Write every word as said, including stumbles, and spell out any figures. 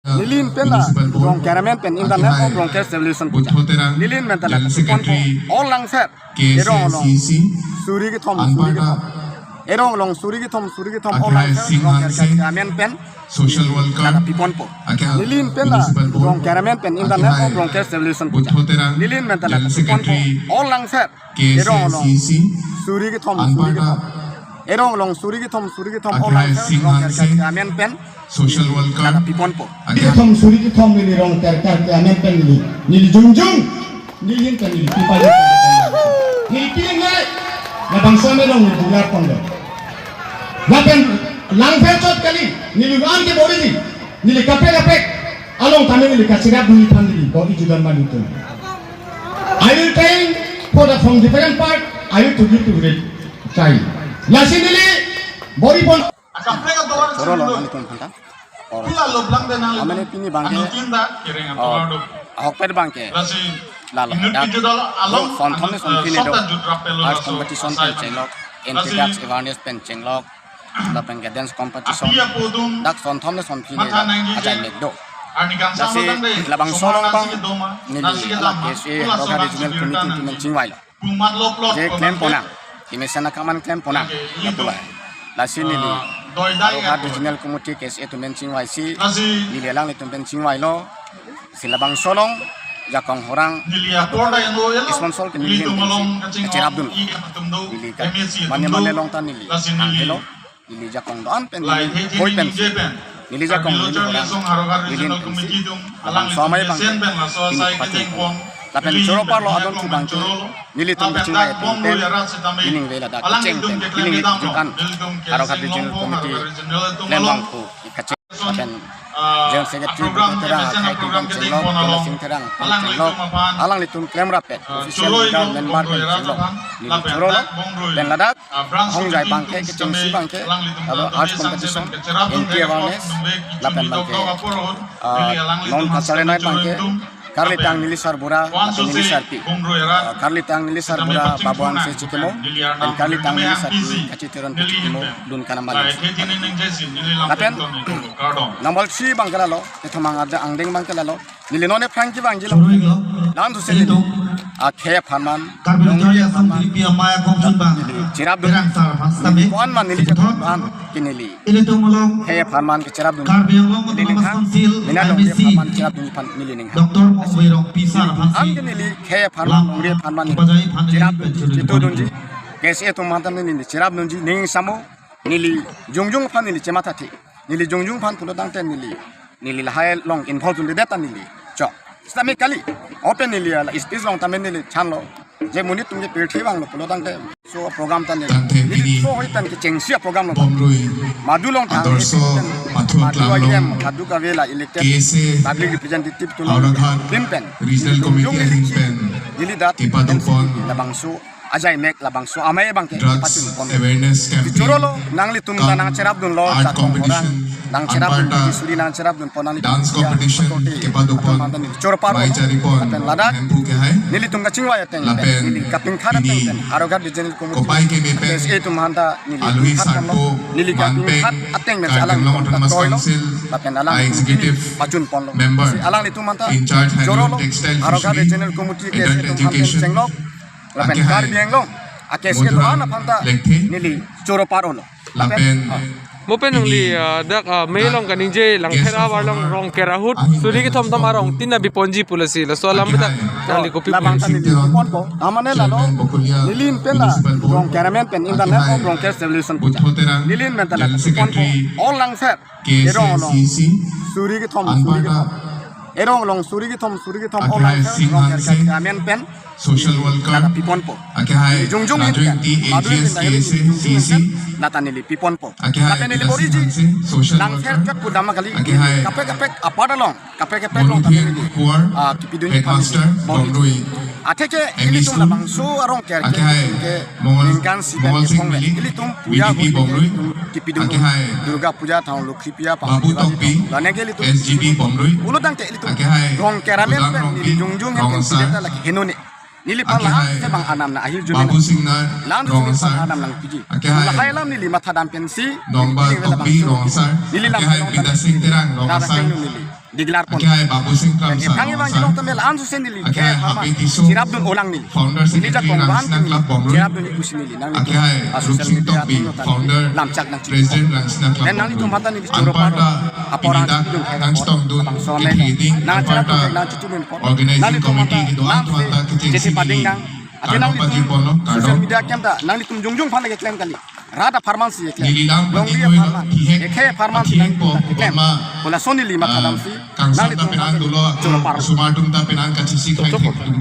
Neli pen la Rongker amen pen, in the name of Rongker Salvation Puja. Neli pen ta la General Secretary, All Langser. Erong along suri kethom, suri kethom. Erong along suri kethom, suri kethom. All Langser, Rongker amen pen. Social welcome. Neli pen la Rongker amen pen, in the name of Rongker Salvation Puja. Neli pen ta la General Secretary, All Langser. Erong along suri kethom, suri kethom. Erong along suri kethom, suri kethom. All Langser, Rongker amen pen. Social welcome. Kethom suri kethom neli Rongker amen pen neli. Neli jongjong. Neli hin pen neli pipa. Neli piling nai. Labangso amen along neli bular pon do. Lapen lang phe chot kali. Neli wan ke bori di. Neli kaprek kaprek along tame neli kacherap dun aphan neli body judan mani tu. I will try for the from different part. I will to give to great try. Lasi neli bori pon. Choro lo nanglitum aphanta. Or amene pini abangke, ahokpet abangke lalo dak sonthom ne sonphli ne do. Art competition pen chenglok, anti-drugs awareness pen chenglok, lapen ke dance competition, dak sonthom ne sonphli ne dak ajai mek do. Lasi labangso along abang neli la K S A Howraghat Regional Committee atum pen chingvailo. Je klem ponnang, kemesen akaman klem ponnang, lapu ai. Lasi neli Howraghat Regional Committee K S A atum pen chingvaisi, neli alanglitum pen chingvailo. Si labangso along jakong horang sponsor ke neli pen si kacherap dun. Neli ka mane mane along ta neli hang helo. Neli jakong do-an pen neli hoi pen si, neli jakong neli horang, neli pen si labangso amei abangke pini pachun pon. Lapen choro apar lo adon thu abangke nelitum kachingvai pen pen, pining ve ladak kecheng pen, pining ve kejut an Howraghat Regional Committee klem abang pu kacheng pen, General Secretary Bukho Terang akhai atum pen chenglok, Bala Sing Terang pen chenglok, alanglitum klemrap pen, official leader member pen chenglok, neli choro lo. Pen ladak ahongjai abangke, kechengsi abangke, lapen arts competition, anti awareness, lapen abangke, ah, non cultural night abangke, karlitang neli sarbura, lapen neli sarpi. Ah, karlitang neli sarbura Babu Hanse Chikimo, pen karlitang neli sarpi Kachi Teron Chikimo, dun kanam bali. Lapen number three abangke lalo, kethom angdeng abangke lalo. Neli non aphrang kevangji lo. Choro-iklo. Lam tu se neli akhei apharman, Karbi Longri Rongri Asam apharman, Philippine Amaya Kongchun Bang, neli cherap dun. Berang sar aphan sitame. Ko-an ma neli cherap dun aphan ke neli, ilitum along akhei apharman kecherap dun. Karbi Anglong Autonomous Council, neli ning hang. Mina Longri M A C, apharman cherap dun aphan neli ning hang. Doctor Mongve Rongpi sar aphan si. An ke neli akhei apharman, Longri apharman neli cherap dunji, chito dunji. K S A atum aphanta neli cherap dunji, ning samo. Neli jongjong aphan neli chemathathe. Neli jongjong aphan pulo tangte neli, neli lahai along involve dundedet ta neli chok. Sitame kali, open neli la speech along tame neli thanlo, je monit atum ke pirthe vanglo pulo tangte. So program ta neli, neli so hoi pen kechengsi program lo. Madu along tang, Madu I M, Madu kave la elected public representative atum ahin pen, neli jongjong neli, neli dak labangso ajai mek labangso amei abangke pachun pon. Choro lo, nanglitum ta nangcherap dunlo, jakong horang nangcherap dun, suri nangcherap dun pon nangli. Choro apar lo, lapen ladak nelitum kachingvai ateng pen, neli kapingkhat ateng pen, Howraghat Regional Committee K S A atum aphanta neli pingkhat ponlo, neli kapingkhat ateng pen si alanglitum ta kroilo, lapen alanglitum pini pachun ponlo. Si alanglitum aphanta choro lo, Howraghat Regional Committee K S A atum aphan chenglok, lapen Karbi Anglong a K S A do-an aphanta neli choro apar lo. Lapen, ah, mo pen nangli, ah, dak, ah, mei along kaningje, Langpher ahavar along Rongker ahut suri kethom thom arong tin abi ponji pu lasi, laso alam dak nangli kopi labang ta neli ponpo. Amane lalo, neli pen la Rongker amen pen, in the name of Rongker Salvation Puja. Neli pen ta la ponpo, All Langser. Erong along suri kethom, suri kethom. Erong along suri kethom, suri kethom. All Langser, Rongker amen pen. Social welcome. Neli piponpo. Neli jongjong hin pen, Madu hin pen, neli jongjong hin pen, lata neli piponpo. Lapen neli boriji, Langser kat pudam kali, kaprek kaprek apar along, kaprek kaprek along tame neli, ah, kipidunji aphan neli boriji. Atheke ilitum labangso a-Rongker ke, ke ningkan isi pen kethom le, ilitum puja ahut ilitum kipidun, Durga Puja thang, Lokhi Puja pang, Babu Tokbi, lane ke ilitum S G B Bomrui, pulo tangte ilitum Rongker amen pen neli jongjong hin pen si deta lake henone. Neliphan lahai se bang anam nang ahirjume, Babu Singnar, Rongker, anam nangpiji. Lahai alam neli mathadam pensi, Nongbal Tokbi, Rongker, neli lam Bidya Sing Terang, Rongker, neli declare pon. Akhai Babu Singh Kramsa, ephangi bang jilong tamel ansu sen neli, akhai Happy Tisso, chirap dun olang neli. Founder Secretary Rangsina Club Bomrui, chirap dun ikusi neli. Nang akhai a social Rup Sing media Tokbi, founder, lamchak nang President Rangsina Club Bomrui. Nang itum mata ni bichoro anparta paro. Apor ini dak nangchetong dun, bangso kethi ne ding, nang anparta chara nang chutu men pon. Organizing committee kedo-an atum ta kechengsi chethi pading neli nang. Ate kardom nang pajir pon lo, social kardom. Media kem ta nanglitum jongjong aphan keklem kali. Rat apharman si keklem. Neli lam longri pati apharman. Thihek, ekhei apharman si thihek nang po, keklem. Boma, kola soni lima ah, kadam si. Kangsam ta nanglitum penang dolo, choro paro. Osomar atum ta penang kachisi khai thek.